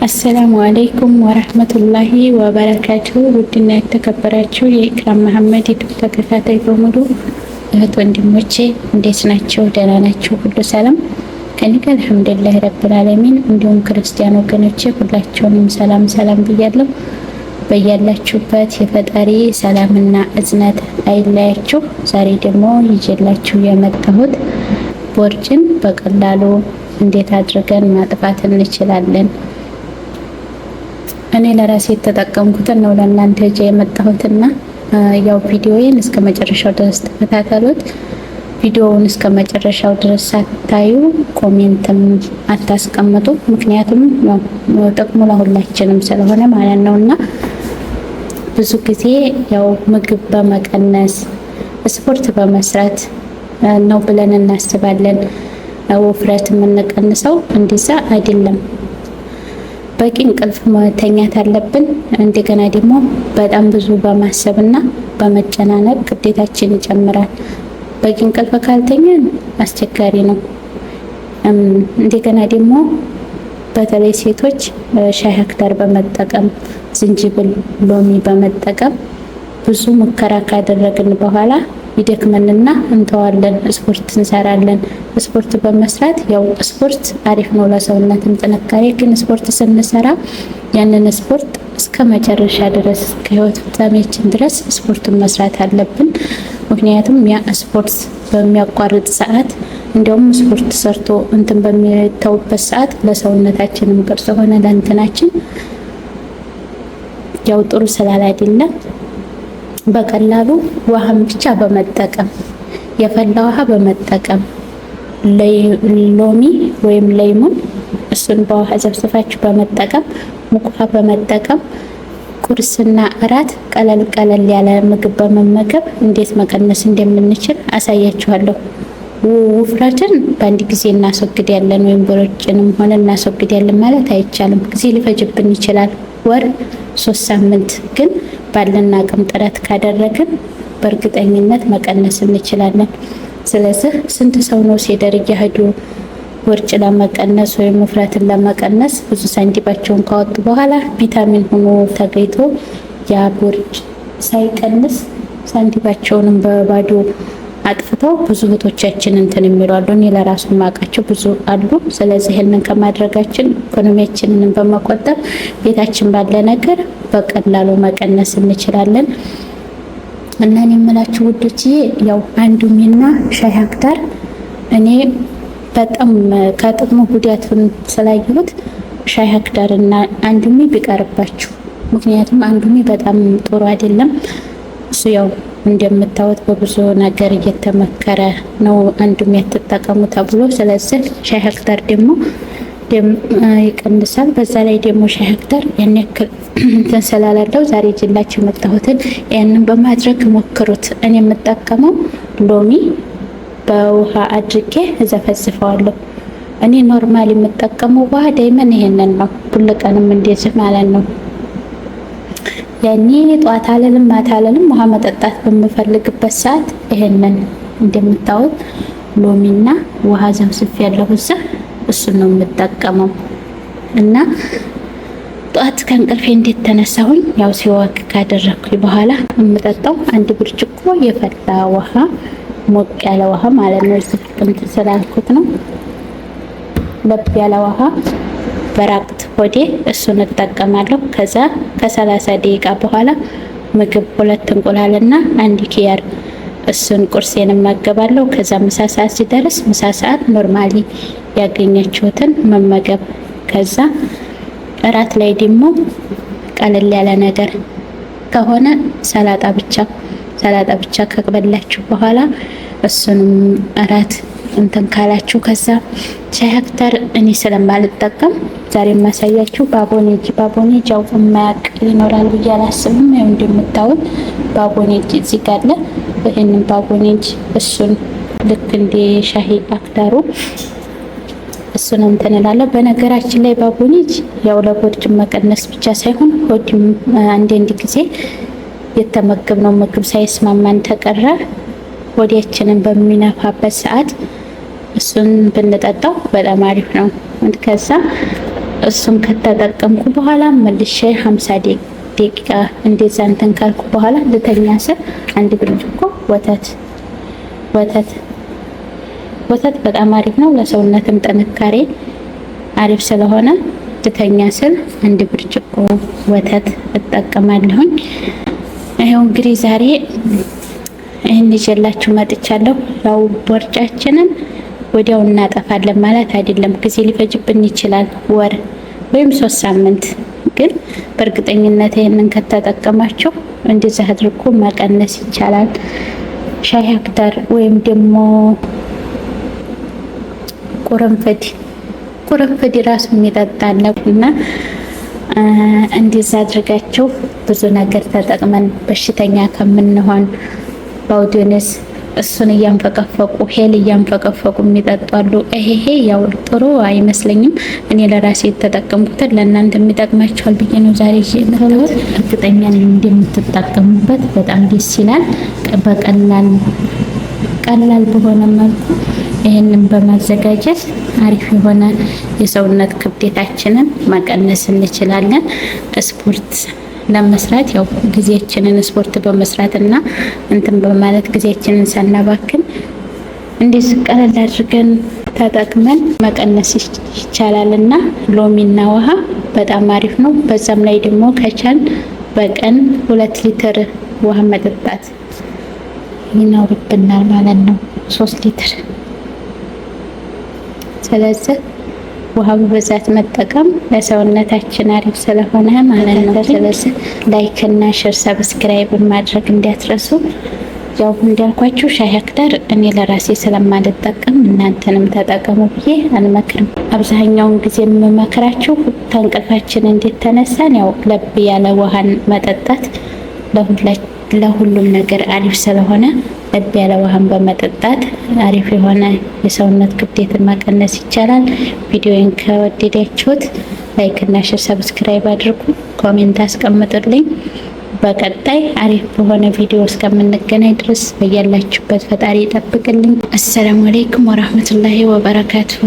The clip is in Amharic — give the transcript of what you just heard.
السلام عليكم ورحمة الله وبركاته። ውድና የተከበራችሁ የኢክራም መሐመድ YouTube ተከታታይ በሙሉ እህት ወንድሞቼ እንዴት ናቸው? ደህና ናቸው? ሁሉ ሰላም ከኔ ጋር الحمد لله رب العالمين። እንዲሁም ክርስቲያን ወገኖቼ ሁላቸውንም ሰላም ሰላም ብያለሁ። በያላችሁበት የፈጣሪ ሰላምና እዝነት አይለያችሁ። ዛሬ ደግሞ ይዤላችሁ የመጣሁት ቦርጭን በቀላሉ እንዴት አድርገን ማጥፋት እንችላለን፣ እኔ ለራሴ የተጠቀምኩትን ነው ለእናንተ ይዤ የመጣሁትና ያው ቪዲዮዬን እስከ መጨረሻው ድረስ ተከታተሉት። ቪዲዮውን እስከ መጨረሻው ድረስ ሳታዩ comment ም አታስቀምጡ። ምክንያቱም ያው ጥቅሙ ለሁላችንም ስለሆነ ማለት ነውና ብዙ ጊዜ ያው ምግብ በመቀነስ ስፖርት በመስራት ነው ብለን እናስባለን። ውፍረት የምንቀንሰው እንደዛ አይደለም። በቂ እንቅልፍ መተኛት አለብን። እንደገና ደግሞ በጣም ብዙ በማሰብና በመጨናነቅ ግዴታችን ይጨምራል። በቂ እንቅልፍ ካልተኛን አስቸጋሪ ነው። እንደገና ደግሞ በተለይ ሴቶች ሻይ አክዳር በመጠቀም ዝንጅብል፣ ሎሚ በመጠቀም ብዙ ሙከራ ካደረግን በኋላ ይደክመንና እንተዋለን። ስፖርት እንሰራለን። ስፖርት በመስራት ያው ስፖርት አሪፍ ነው ለሰውነትም ጥንካሬ። ግን ስፖርት ስንሰራ ያንን ስፖርት እስከ መጨረሻ ድረስ ከህይወት ፍጻሜያችን ድረስ ስፖርቱን መስራት አለብን። ምክንያቱም ያ ስፖርት በሚያቋርጥ ሰዓት እንዲያውም ስፖርት ሰርቶ እንትን በሚተውበት ሰዓት ለሰውነታችንም ቅርጽ ሆነ ለእንትናችን ያው ጥሩ ስላል አይደለም በቀላሉ ውሃን ብቻ በመጠቀም የፈላ ውሃ በመጠቀም ሎሚ ወይም ለይሙን እሱን በውሃ ዘፍዝፋችሁ በመጠቀም ሙቅ ውሃ በመጠቀም ቁርስና እራት ቀለል ቀለል ያለ ምግብ በመመገብ እንዴት መቀነስ እንደምንችል አሳያችኋለሁ። ውፍረትን በአንድ ጊዜ እናስወግዳለን ወይም ቦርጭንም ሆነ እናስወግዳለን ማለት አይቻልም። ጊዜ ሊፈጅብን ይችላል። ወር፣ 3 ሳምንት ግን ባለን አቅም ጥረት ካደረግን በእርግጠኝነት መቀነስ እንችላለን። ስለዚህ ስንት ሰው ነው ሴደር እያሄዱ ቦርጭ ለመቀነስ ወይም ውፍረትን ለመቀነስ ብዙ ሳንቲማቸውን ካወጡ በኋላ ቪታሚን ሆኖ ተገኝቶ ያ ቦርጭ ሳይቀንስ ሳንቲማቸውንም በባዶ አጥፍተው ብዙ እህቶቻችን እንትን የሚሉ አሉ። እኔ ለራሱ ማውቃቸው ብዙ አሉ። ስለዚህ ይህንን ከማድረጋችን ኢኮኖሚያችንን በመቆጠብ ቤታችን ባለ ነገር በቀላሉ መቀነስ እንችላለን። እና እኔ የምላችሁ ውዶችዬ ያው አንዱሚና ሻይ አክዳር እኔ በጣም ከጥቅሙ ጉዳቱን ስላየሁት ሻይ አክዳር እና አንዱሚ ቢቀርባችሁ፣ ምክንያቱም አንዱሚ በጣም ጥሩ አይደለም። እሱ ያው እንደምታዩት በብዙ ነገር እየተመከረ ነው አንዱሚ አትጠቀሙ ተብሎ። ስለዚህ ሻይ አክዳር ደግሞ ይቀንሳል። በዛ ላይ ደግሞ ሻይ አክዳር ያን ያክል እንትን ስላላለው ዛሬ ይዤላችሁ የመጣሁትን ያንን በማድረግ ሞክሩት። እኔ የምጠቀመው ሎሚ በውሃ አድርጌ እዘፈዝፈዋለሁ። እኔ normal የምጠቀመው ውሃ دايما ይሄንን ነው። ሁል ቀንም እንደዚህ ማለት ነው። ያኔ ጠዋት አለልም ማታ አለልም ውሃ መጠጣት በምፈልግበት ሰዓት ይሄንን እንደምታዩት ሎሚና ውሃ ዘፍዝፍ ያለው እዛ እሱን ነው የምጠቀመው። እና ጠዋት ከእንቅልፌ እንዴት ተነሳሁኝ ያው ሲዋክ ካደረግኩኝ በኋላ የምጠጣው አንድ ብርጭቆ የፈላ ውሃ፣ ሞቅ ያለ ውሃ ማለት ነው። እዚህ እንትን ስላልኩት ነው። ለብ ያለ ውሃ በራቅት ሆዴ እሱን እጠቀማለሁ። ከዛ ከ30 ደቂቃ በኋላ ምግብ ሁለት እንቁላልና አንድ ኪያር እሱን ቁርሴን እመገባለሁ። ከዛ ምሳ ሰዓት ሲደርስ ምሳ ሰዓት normally ያገኛችሁትን መመገብ። ከዛ እራት ላይ ደግሞ ቀለል ያለ ነገር ከሆነ ሰላጣ ብቻ፣ ሰላጣ ብቻ ከበላችሁ በኋላ እሱንም እራት እንትን ካላችሁ ከዛ ሻይ አክተር እኔ ስለማልጠቀም ዛሬ የማሳያችሁ بابونج። بابونج ያው የማያውቅ ይኖራል ብዬ አላስብም። ያው እንደምታዩት بابونج እዚህ ጋር አለ። ይሄንን بابونج እሱን ልክ እንደ ሻሂ አክተሩ እሱን እንትን እላለሁ። በነገራችን ላይ بابونج ያው ለቦርጭ መቀነስ ብቻ ሳይሆን ሆድም አንዳንድ ጊዜ የተመገብነው ምግብ ሳይስማማን ተቀረ ሆዳችንን በሚነፋበት ሰዓት እሱን ብንጠጣው በጣም አሪፍ ነው። ከዛ እሱን ከተጠቀምኩ በኋላ መልሼ 50 ደቂቃ እንደዛ እንትን ካልኩ በኋላ ልተኛ ስል አንድ ብርጭቆ ወተት። ወተት በጣም አሪፍ ነው፣ ለሰውነትም ጥንካሬ አሪፍ ስለሆነ ልተኛ ስል አንድ ብርጭቆ ወተት እጠቀማለሁኝ። ይኸው እንግዲህ ዛሬ ይህን ይዤላችሁ መጥቻለሁ። ያው ቦርጫችንን ወዲያው እናጠፋለን ማለት አይደለም። ጊዜ ሊፈጅብን ይችላል፣ ወር ወይም 3 ሳምንት። ግን በእርግጠኝነት ይህንን ከተጠቀማችሁ እንደዚህ አድርጎ መቀነስ ይቻላል። ሻይ أخضر ወይም ደግሞ ቁርንፍድ፣ ቁርንፍድ ራሱ የሚጠጣ እና እንደዛ አድርጋችሁ ብዙ ነገር ተጠቅመን በሽተኛ ከምንሆን بقدونس እሱን እያንፈቀፈቁ፣ ሄል እያንፈቀፈቁ የሚጠጡ አሉ። ይሄ ያው ጥሩ አይመስለኝም። እኔ ለራሴ የተጠቀምኩትን ለእናንተ የሚጠቅማችኋል ብዬ ነው ዛሬ ይዤ የመጣሁት። እርግጠኛ ነኝ እንደምትጠቀሙበት። በጣም ደስ ይላል። በቀላል ቀላል በሆነ መልኩ ይህንን በማዘጋጀት አሪፍ የሆነ የሰውነት ክብደታችንን መቀነስ እንችላለን። ስፖርት ለመስራት ያው ጊዜያችንን ስፖርት በመስራት እና እንትን በማለት ጊዜያችንን ሳናባክን እንደዚህ ቀለል አድርገን ተጠቅመን መቀነስ ይቻላል እና ሎሚና ውሃ በጣም አሪፍ ነው። በዛም ላይ ደግሞ ከቻል በቀን 2 ሊትር ውሃ መጠጣት ይኖርብናል ማለት ነው፣ 3 ሊትር። ስለዚህ ውሃ በብዛት መጠቀም ለሰውነታችን አሪፍ ስለሆነ ማለት ነው። ስለዚህ like እና share፣ subscribe ማድረግ እንዳትረሱ። ያው እንዳልኳችሁ ሻይ أخضر እኔ ለራሴ ስለማልጠቀም እናንተንም ተጠቀሙ ብዬ አልመክርም። አብዛኛውን ጊዜ የምመክራችሁ ከእንቅልፋችን እንዴት ተነሳን ያው ለብ ያለ ውሃን መጠጣት ለሁሉም ነገር አሪፍ ስለሆነ ለብ ያለ ውሃን በመጠጣት አሪፍ የሆነ የሰውነት ክብደትን መቀነስ ይቻላል። ቪዲዮን ከወደዳችሁት like እና share፣ subscribe አድርጉ፣ comment አስቀምጡልኝ። በቀጣይ አሪፍ በሆነ ቪዲዮ እስከምንገናኝ ድረስ በያላችሁበት ፈጣሪ ይጠብቅልኝ። السلام عليكم ورحمة الله وبركاته።